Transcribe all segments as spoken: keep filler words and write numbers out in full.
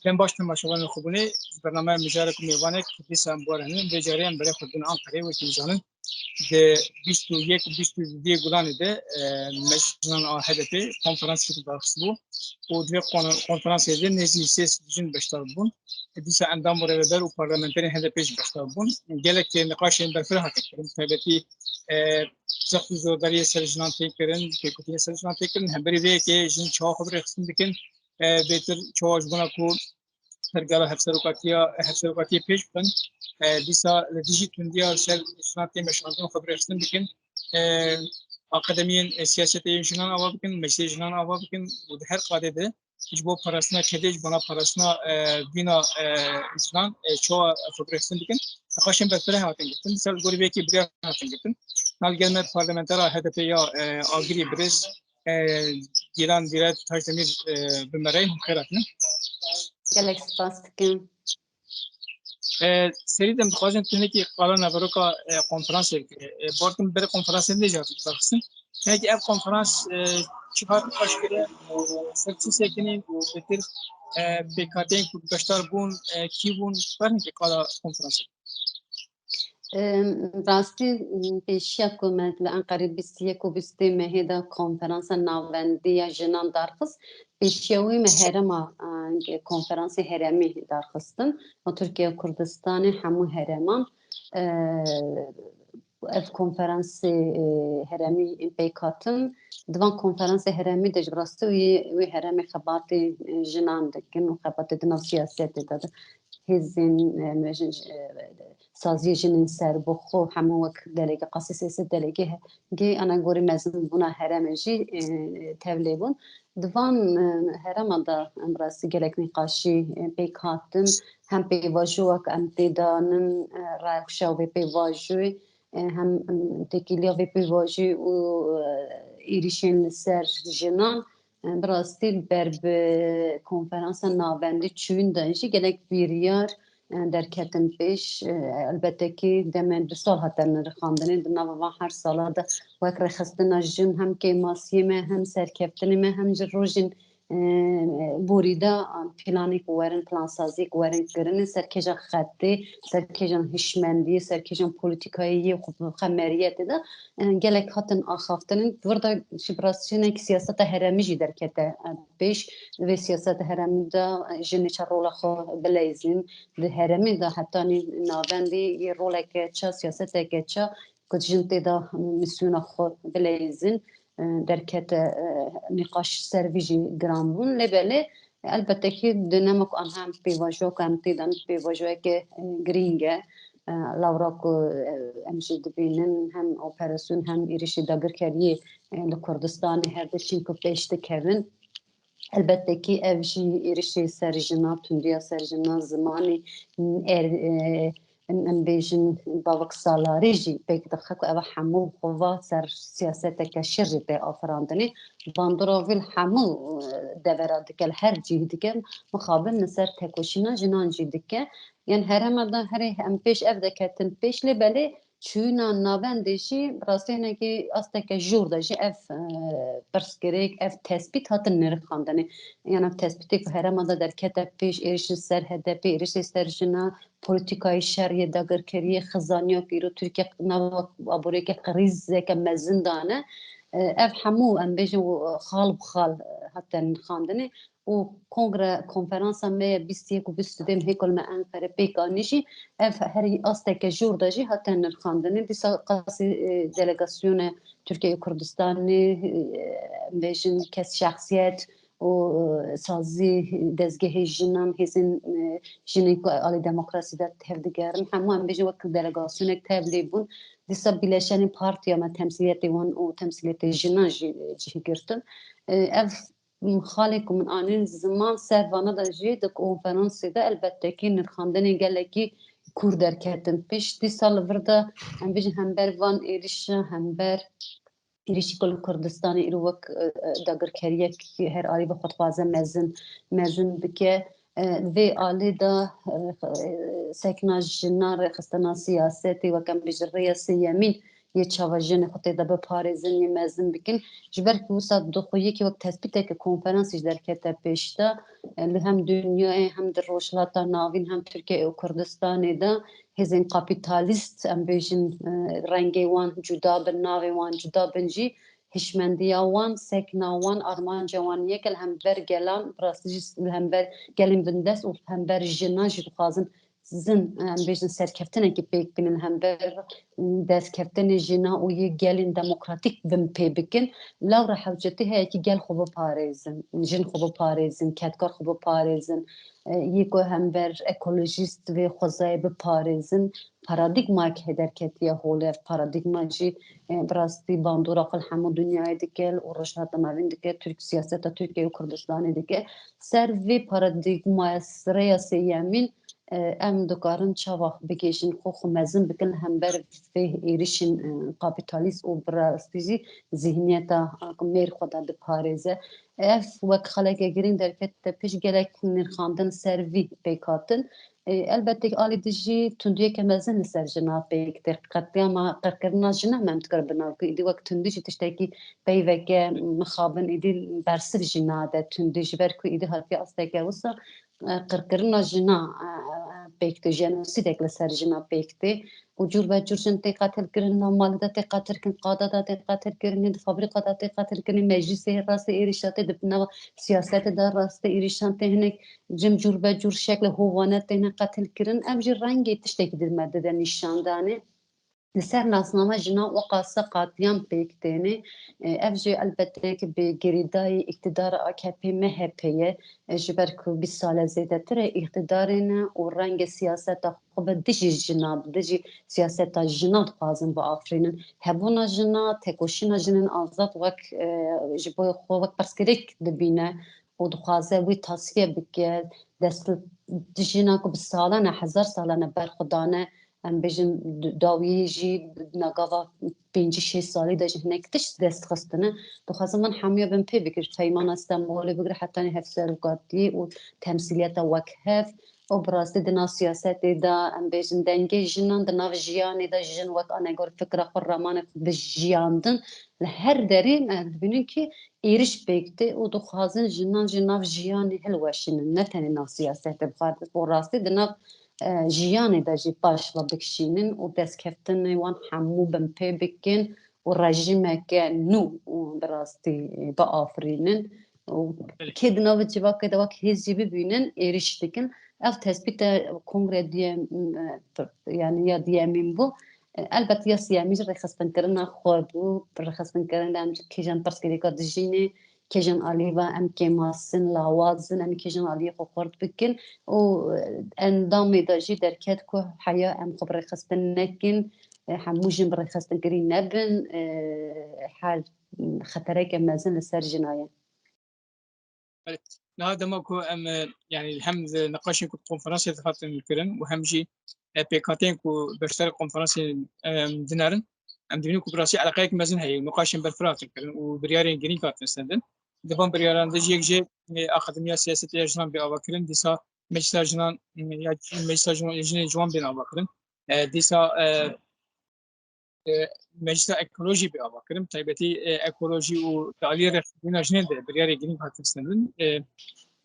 Dem baş temaşevanên xwebûnê, ji bernameya mijarek û mêvanek dîsa em bi we re hene. Vê carê em berê xwe didin Anqerê, wekî dizanin. Di bîst û yek, bîst û duyê Gulanê de, e, meclisa H D P konferansek daxistibû û di vê kon-, konferansê de nêzî sê sed jin beşdar bûn. Dîsa endam û rêveber û parlamenterên H D P jî beşdar bûn. Gelek niqaşên berfireh hatin kirin. Taybetî, e, zext û zordariyê ser jinan tê kirin, pêkutiyê ser jinan tê kirin. Hemberî vê yekê jin çawa xwe bi rêxistin dikin, e, bêtir çawa ji bona ku pergala hevserokatiya, hevserokatiyê pêş bixin, e, dîsa li dijî tundiya li ser jinan tê meşandin xwe bi rêxistin dikin. E, akademiyên, e, siyasetê yên jinan ava bikin, meclisê jinan ava bikin û di her qadê de ji bo parastina kedê, ji bona parastina, e, vîna, e, jinan, e, çawa xwe bi rêxistin dikin. Niqaşên berfireh hatin girtin. Dîsa li gorî vê yekê biryar hatin girtin. Niha li gel me parlamentera H D P ya, e, Agirî birêz, e, Gîlan Dîret Taşdemîr, e, bi me re ye. Xêr hatine. Gelek spas dikim. E, serî de em dixwazin tu hinekî qala naveroka, e, konferansê bikî. E, bawer dikim berê konferansê nêjî hatibû daxistin. Hinekî ev konferans, e, çi hat niqaş kirin, ser çi sekinîn û bêtir, e, pêkhateyên ku beşdar bûn, e, kî bûn, ber hinekî qala konferansê. Em, rastî, em, pêşiya ku me li Enqerê bîst û yek û bîstê mehê de konferansa navendî ya jinan darxist, pêşiya wî me herêma, e, konferansê herêmî darxistin. Û Tirkiye û Kurdistanê hemû herêman, e, ev konferansê, e, herêmî pêk hatin. Di van konferansê herêmî de ji bi rastî wî, wî herêmê xebatê, e, jinan dikin û xebatê di nav siyasetê de, de hêzên, e, me jin, e, saziyê jinên serbixwe hemû wek delege, qasî sê sed delege he-, gê ana gorî mezinbûna herêmê jî, e, tevlê bûn. Di van, e, herêma de em rastî gelek nîqaşî, e, pêk hatin. Hem pêvajoya ku em tê de nin, e, rewşa wê pêvajoyê, e, hem, em, têkiliya vê pêvajoyê û, e, êrîşên li ser jinan, e, bi rastî ber bi konferansa navendî çûyîn de jî gelek biryar, e, derketin pêş. E, elbette kî demê du sal hate nirxandinê. Di nava van her sala de wek rêxistina jin hem kêmasiyê me, hem serkeftinê me, hem jî rojên, e, borî de planê ku werin, plansaziyê ku werin kirinê ser kêja xetê, ser kêjan hişmendiyê, ser kêjan polîtîkayê yê xwe bi xemeriyetê de, e, gelek hatin axaftinên. Vir de jî bi rastî hinek siyaseta herêmî jî derkete, e, pêş. Vê siyaseta herêmî de, e, jinê çawa rola xwe bileyzin, di herêmê de hetanî navendî yê roleke ça, siyaseteke ça ku jin tê de misyona xwe bileyzin, e, derkete, e, nîqaş ser vî jî giran bûn. Lê belê, elbette kî di nema ku anha em pêvajoya ku em tê de pêvajoyeke, e, girîng e. E, lawra ku, e, em jî dibînin hem operasyon hem êrişî dagirkeriyê, e, li Kurdistanê her diçin ku pêş dikevin. Elbette kî ev jî êrişê ser jina, tundiya ser jina, zimanê, er, e, em, em bêjin bavek salarî jî pêk dixe ku ev hemû xwe va ser siyaseteke şer jî tê afirandinê. Bandora vî li hemû, e, devera dike, li her cihî dike, mixabin li ser tekoşîna jinan jî dike. Yan herêma de herê em pêş ev deketin pêş, lê belê çûyîna navendê jî bi rastî hinekî asteke jûr de jî ev, e, pirsgirêk, ev tespît hatin nirxandinê. Yan ev tespîtê ku herêma de derkete pêş, êrişên ser H D P, êrişê ser jina, polîtîkayê şer yê dagirkeriyê, xizaniya ku îro Tirkiye nava aboriyeke krîzeke mezin dane. E, ev hemû em bêjin xal bi xal, e, hate nirxandinê. Û kongre, konferansa me ya bîst û yek û bîst û duyê mehê ku li me Enqere pêk anî jî, ev herî asteke jor de jî hate nirxandinê. Dîsa qasî, e, delegasyona Tirkiye û Kurdistanê, e, em bêjin kes şexsiyet û, e, sazî dezgehê jinan, hêzên, e, jinên ku alî demokrasî de tevdigerin, hemû em bêjin wek delegasyonek tevlî bûn. Dîsa bîleşenên partiya me temsîliyetê wan û temsîliyetê jinan jî, e, cih girtin. E, ev xalê ku min anîn ziman ser vana de jî di konferansê de elbette kî nirxandinên gelekî kûr derketin pêş. Dîsa li vir de em bêjin hember van êrişa, hember êrişî ku li Kurdistanê îro wek, e, e, dagirkeriyek her alî bi xwe dixwaze mezin, mezin bike. E, vê alî de, e, e, sekna jinan, rêxistina siyasetê, wek em bêjin rêya sêyemîn yê çava jinê xwe tê de biparêzin, yê mezin bikin. Ji ber ku wisa di xwe yekê wek tespîteke konferansê jî derkete pêş de, e, li hem dinyayê hem di Rojhilata Navîn hem Tirkiye û Kurdistanê de hêzên kapîtalîst, em bêjin, e, rengê wan cuda bin, navê wan cuda bin jî, hişmendiya wan, sekna wan, armanca wan yek e, li hember gelan, bi rastî jî li hember gelên bindest û li hember jinan jî dixwazin zin, em bêjin serkeftinekî pêk bînin, hember destkeftinê jina û yê gelên demokratîk bin pê bikin. Lewra hewcetî heye ki gel xwe biparêzin, jin xwe biparêzin, kedkar xwe biparêzin, e, yê ku hember ekolojîst vê xwezayê biparêzin. Paradîgmayek hê derketiye holê. Ev paradîgma jî, e, bi rastî bandora xwe li hemû dinyayê dike, li Rojhilata Navîn dike, Tirk, siyaseta Tirkiye û Kurdistanê dike. Ser vê paradîgmaya rêya sêyemîn, e, em dikarin çawa bigihîjin xwe, xwe mezin bikin li hember vê êrişên, e, kapîtalîst û bi rastî jî zihniyeta mêr xwe de diparêze. Ev wek xeleke girîng derkete pêş, gelek nirxandin ser vî pêk hatin. E, elbette ki alî din jî tundiyeke mezin li ser jina pêk tê. Qetlîama qirkirina jina em dikarin bi nav ku îdî wek tundî jî tiştekî peyveke mixabin îdî bersiv jî nade tundî, ji ber ku îdî hatiye asteke wisa, e, qirkirina jina, e, e, pêk tê, jenosîdek li ser jina pêk tê û cûr be cûr jin tê qetilkirin, nav malê de tê qetilkirin, qada de tê qetilkirin, di fabrîka de tê qetilkirin, meclîsê rastê êrişa tê, di nava siyasetê de rastê êrişan tê, hinek jin cûr be cûr şeklê hovane têne qetilkirin. Ev jî rengê tiştekî di me dide nîşandanê. Li ser nasname jinan weqasa qetlîam pêk têne. E, ev jî elbette ki bi girêdayî îqtîdara A K P M H P ye. E, ji ber ku bîst sale zêdetir e îqtîdarê ne û rengê siyaseta xwe bi dijî jinan, bi dijî siyaseta jinan dixwazin biafirînin. Hebûna jina, tekoşîna jinên azad wek, e, ji bo xwe wek pirsgirêk dibîne û dixwaze wî tasfiye bike. Dest, jina ku bi salan e, hezar salan e ber xwe dane, em bêjin d-, dawiyê jî nagava pêncî şêst salî de jî hinek tişt dest xistine. Dixwazim van hemiya bin pê bikir. Peymana Stenbolê bigire hetanî hevserokatiyê û temsîliyeta wekhev û bi rastî di nav siyasetê de, em bêjin, dengê jinan di nav jiyanê de, jin wek anegor fikra xwe, ramanê xwe bi jiyandin li her derê, em dibînin ki êriş pêk tê û dixwazin jinan ji nav jiyanê hilweşînin, ne tenê nav siyasetê. Bi xwe, bi rastî di nav, e, jiyanê de jî paş ve bikişînin û destkeftinê wan hemû bin pê bikin û rejîmeke nû û bi rastî biafirînin. Û Belê. Kê di nav civakê de wek hêz jî bibînin, êriş dikin. Ev tespîte kongre duyem, e, yanî ya duyemîn bû. E, elbet ya siyemîn jî rêxistinkirina xwe bû. Rêxistinkirin de em kêjan pirsgirêka dijînê, kêjan alî ve em kêmas in, lawaz in, em kêjan aliyê xwe xurt bikin û, e, endamê de jî derket ku heya em xwe bi rêxistin nekin, e, hemû jin bi rêxistinkirî nebin, e, her xetereke mezin li ser jina ye. Belê. Niha dema ku em, e, yanî hem di niqaşên ku di konferansê de hatin kirin û hem jî, e, pêkhateyên ku beşdarê konferansê, e, em dinerin, em dibînin ku bi rastî eleqeyek mezin heye, niqaşên berfireh hatin kirin û biryarên girîng hatin sendin. Di van biryaran de jî yek jê, e, Akademiya Siyasetê ya Jinan bê avakirin, dîsa Meclisa Jinan, e, ya Meclisa Jinan, Jinên Ciwan bên avakirin. E, dîsa, e, e, Meclisa Ekolojî bê avakirin, taybetî, e, ekolojî û di aliyê rêxistina jinên de biryarê girîng hatin sendin. E,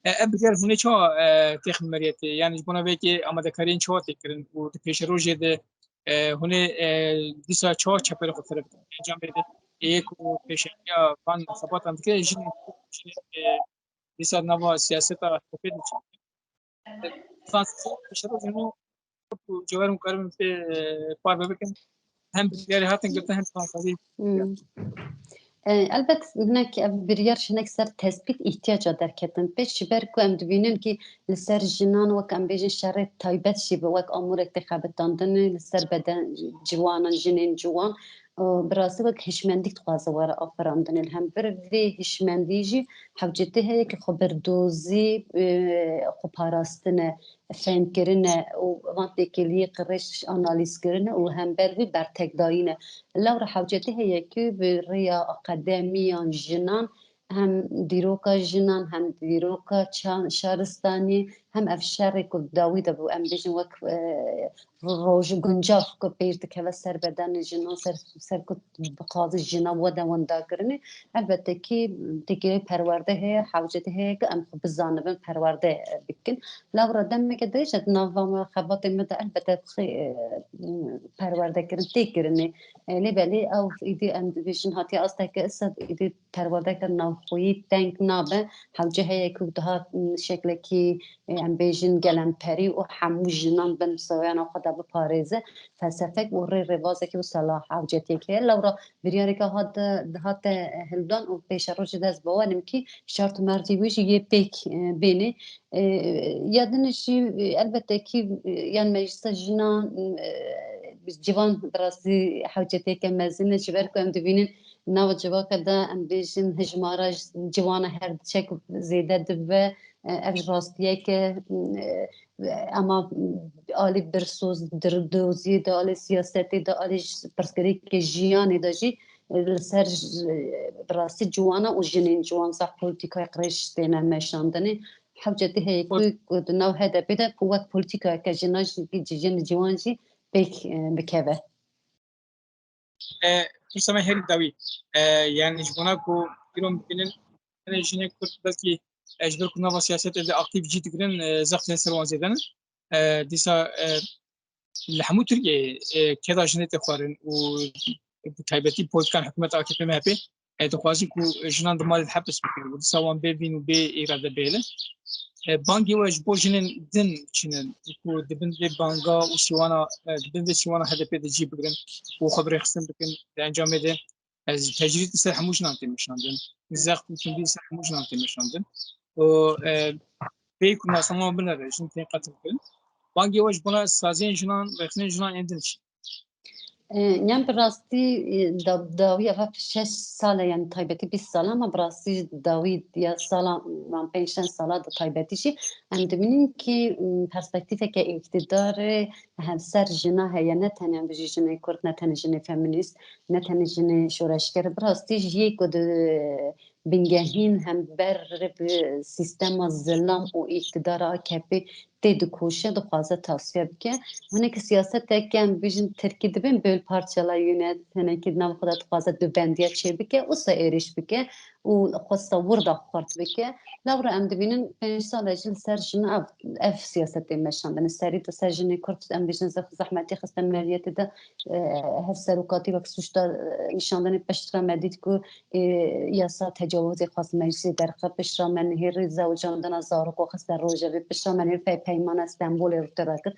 e, ev biryar hûnê çawa, e, têxin meriyetê? Yani ji bona vê yekê amadekariyên çawa tê kirin û di pêşerojê de, e, hûnê, e, dîsa çawa çeperê xwe terif dikin? Encamê de yê ku pêşengiya van xebatan dike, jinên, jinên, e, dîsa nava siyaseta T P de çi? Fransîzê pêşerojên û ku cewher hûn karibin pê, e, parve bikin. Hem biryarê hatin girtin hem fransîzê. Hmm. E, elbet hinek ev biryar hinek ser tespît îhtiyaca derketin pêş, ji ber ku em dibînin ki li ser jinan wek em bêjin şerê taybet jî bi wek amûrek tê xebitandinê li ser beden ciwanan, jinên ciwan. Û bi rastî wek hişmendîk dixwaze were afirandinê. Li hember vê hişmendî jî hewcetî heye ki xwebirdozî, e, xweparastine, fehmkirine û van têkiliyê qirêj analîzkirine û li hember vî bertekdayîne. Lewra hewcetî heye ki bi rêya akademiyan jinan hem dîroka jinan, hem dîroka şaristanî, hem ev şerê ku dawî de bû, em bêjin wek roj guncav ku pêş dikeve ser bedenê jinan, ser, ser ku dixwaze jina wede windakirinê. Elbette kî têkilê perwerde heye, hewcetî heye ku em xwe bizanibin perwerde bikin. Lewra demeke dirêj e di nava me xebatê me de elbette xê-, e, perwerdekirin tê kirinê. E, lê belê ew îdî em dibêjin hatiye asteke isa îdî perwerdeke navxweyî teng nabe. Hewce heye ku diha, m, şeklekî, e, em bêjin gelemperî û hemû jinan bin sewiyana xwe de biparêze. Felsefek û rê rêbazekî wisa la hewcetiyek heye. Lewra biryareke hat, hate hildan û pêşerojê de ez bawer im kî şart û mercê wê jî yê pêk, e, bênê. E, ya din jî, e, elbette kî, e, yan meclisa jinan, e, civan bi rastî hewcetiyeke mezin e, ji ber ku em dibînin nava civaka de em bêjin hijmara j-, ciwana her diçek zêde dibe, e, ev ji rastiyeke, e, ama alî birsoz, dir-, doziyê de, alî siyasetê de, alî ji pirsgirêkê jiyanê de jî, e, li ser, e, bi rastî ciwana û jinên ciwan zaf polîtîkayek rêş têne meşandinê. Hewcetî heye ku, ku di nav H D P de ku wek polîtîkayeke jina jî, ji jin ciwan jî pêk, e, bikeve. E, pirsa me herî dawî. E, yani ji bona ku îro em bibînin, tenê jinên Kurd belkî, e, ji ber ku nava siyasetê de aktîf cî digirin, e, zextê ser wan zêde ne. E, dîsa, e, li hemû Tirkiyeyê, e, keda jinê tê xwarin û bi taybetî polîtikan hikûmeta A K P M H P, e, dixwazin ku jinan di malê de hepis bikin û dîsa wan bê vîn û bê îrade bihêlin. E, bangê we ji bo jinên din çi ne ku di bin vê banga û sîwana, e, di bin vê sîwana H D P de cî bigirin û xwe bi rêxistin bikin, di encamê de ez tecrîd li ser hemû jinan tê meşandin. Zext û tundî li ser hemû jinan tê meşandin. Û, e, pê ku nasnama wan binere, jin tên qetil kirin. Bangê we ji bona saziyên jinan, rêxistinên jinan ên din çi? E, yan bi rastî, e, da-, dawî eva şeş sal e, yani taybetî bîst sal e, ama bi rastî dawî ya sala, yan pênc şeş sala da taybetî jî em dibînin kî, m, perspektîfeke îktîdarê hevser jina heye, ne tenê em bijî jinê Kurd, ne tenê jinê feminîst, ne tenê jinê şoreşger. Bi rastî jiyê ku di bingehîn hember bi sîstema zilam û îktidara A K P tê dikoşe, dixwaze tasfiye bike. Hinek siyaseteke em bijin tirkî dibên böl parçala yönet, hinekî di nav xwe de dixwaze dubendiya çêbike, wisa êrîş bike û xwesta wir de xurt bike. Lewra em dibînin pênc sal e jî li ser jin ev, ev siyasetê meşandine. Serî de ser jinê Kurd em bijin zeh-, zehmetî xiste meriyetê de, e, hevserokatî wek suçdar, e, nîşandinê piştre me dît ku, e, yasa tecawizê xwest meclisê derxe, piştre me nihêrî zewicandina zarok xiste rojevê, piştre me nihêr pey-, peymana Stenbolê rûtera kir.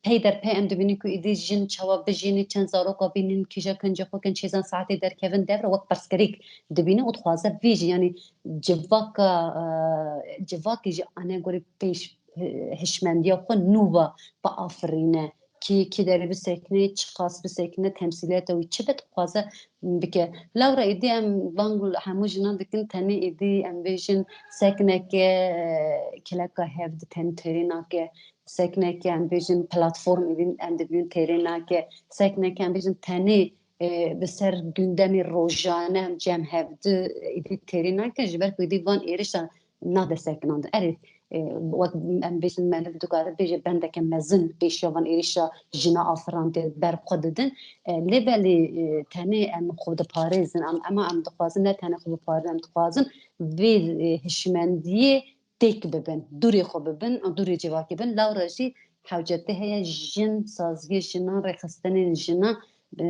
Pey der pey em dibînin ku îdî jin çawa bijînî, çend zaroka bînin, kîja kincê xwe kin, çêzan saetê derkevin devre wek pirsgirêk dibînin û dixwaze vî jî, yanî civaka, e, civakê jî anegorî pêş, e, hişmendiya xwe nû ve biafirîne. Kî, kî derê bisekine, çiqas bisekine, temsîliyeta wî çi be, dixwaze bike. Lewra êdî em bang hemû jinan dikin, tenê êdî em bêjin sekneke, e, kileka hev di tenê têrê nake, sekneke em bêjin platform êdî em dibînin têrê nake, sekneke em bêjin tenê, e, bi ser gündemê rojane em cem hev di êdî têrê nake, ji ber ku êdî van êrişa nade sekinandin. Erê, e, wek em bêjin meriv dikare bêje bendeke mezin pêşiya van êrişa jina afirandê ber xwe didin. E, lê belê, e, tenê em xwe diparêzin, em, ema em dixwazin ne tenê xwe biparêzin, em dixwazin vê, e, hişmendiyê têk bibin, dûrê xwe bibin, dûrê civakê bin. Lewra jî hewcetê heye jin, saziyê jinan, rêxistinên jinan, e,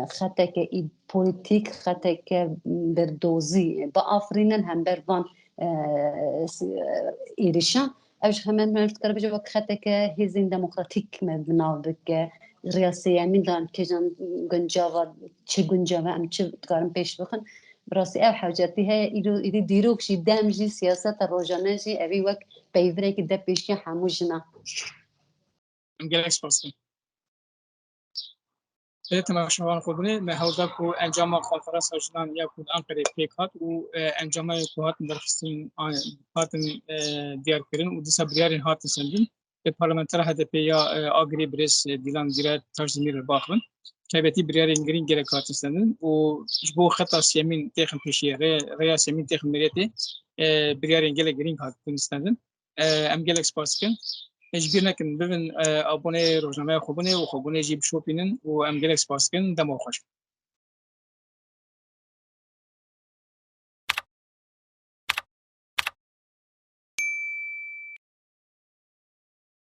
xeteke î-, polîtîk, xeteke birdozî biafirînin hember van, e, s-, e, êrişan. Ev ji hemen meriv dikare bêje wek xeteke hêzên demokratîk me bi nav bike. Rêya sêyemîn de em kêjan guncava, çi guncava em çi dikarin pêş bixin. Bi rastî ev hewcetî heye. Îro, îdî dîrok jî, dem jî, siyaseta rojane jî evî wek peyvirekî de pêşiya hemû jinan. Em gelek spas dikin. Belê temaşevan xwe binê, me hewl da ku encama konferansa jinan ya ku li Enqerê pêk hat û, e, encama ku hatin derxistin, a, hatin, e, diyar kirin û dîsa biryarên hatin sendin. e, parlamenter H D P ya, e, Agirî birêz, e, Dîlan Dîre Tajdemîr li ba xwe bin. Taybetî biryarên girîng gelek hatin stendin û ji bo xeta sêyemîn têxin pêşiyê, rê-, rêya sêyemîn têxin miletê, e, biryarên gelek girîng hatin stendin. E, em gelek spas dikin. E, ji bîr nekin, bibin, e, abonê rojnameya Xwebûnê û Xwebûnê jî bişopînin û em gelek spas dikin. Dema xweş.